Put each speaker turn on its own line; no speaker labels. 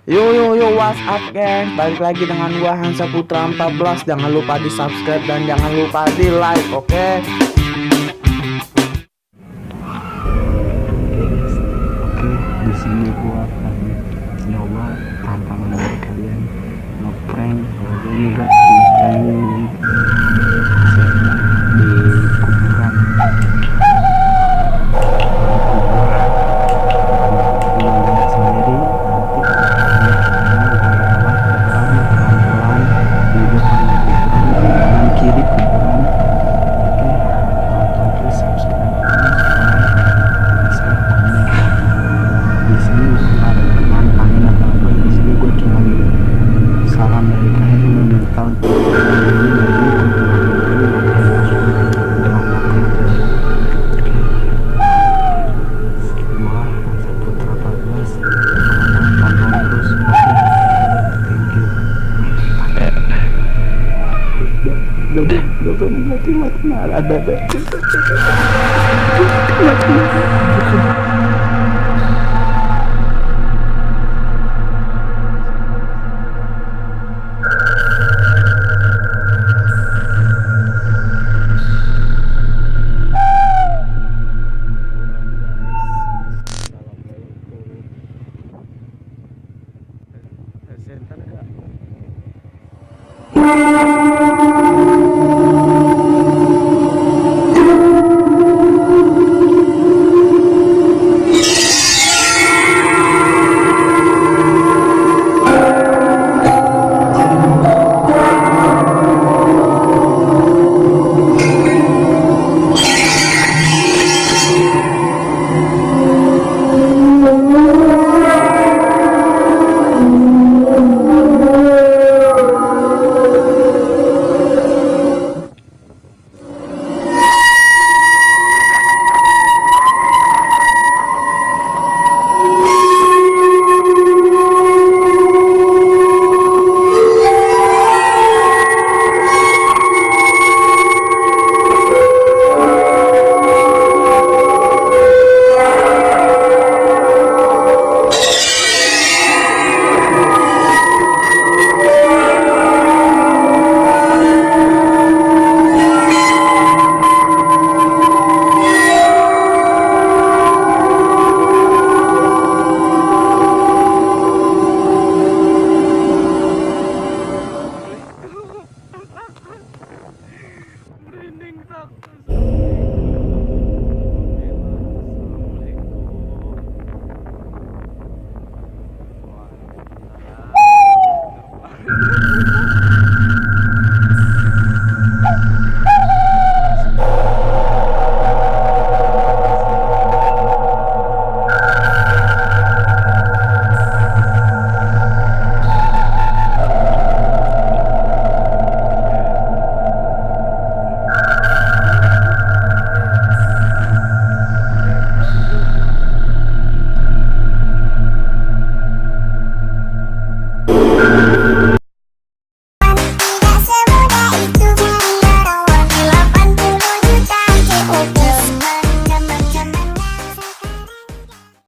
Yo, what's up guys? Balik lagi dengan gua Hansa Putra 14. Jangan lupa di subscribe dan jangan lupa di like, oke?
Oke, di sini gua akan nyoba tantangan dari kalian ngeprank. Kalau ini gak ngeprank di kuburan.
Ada.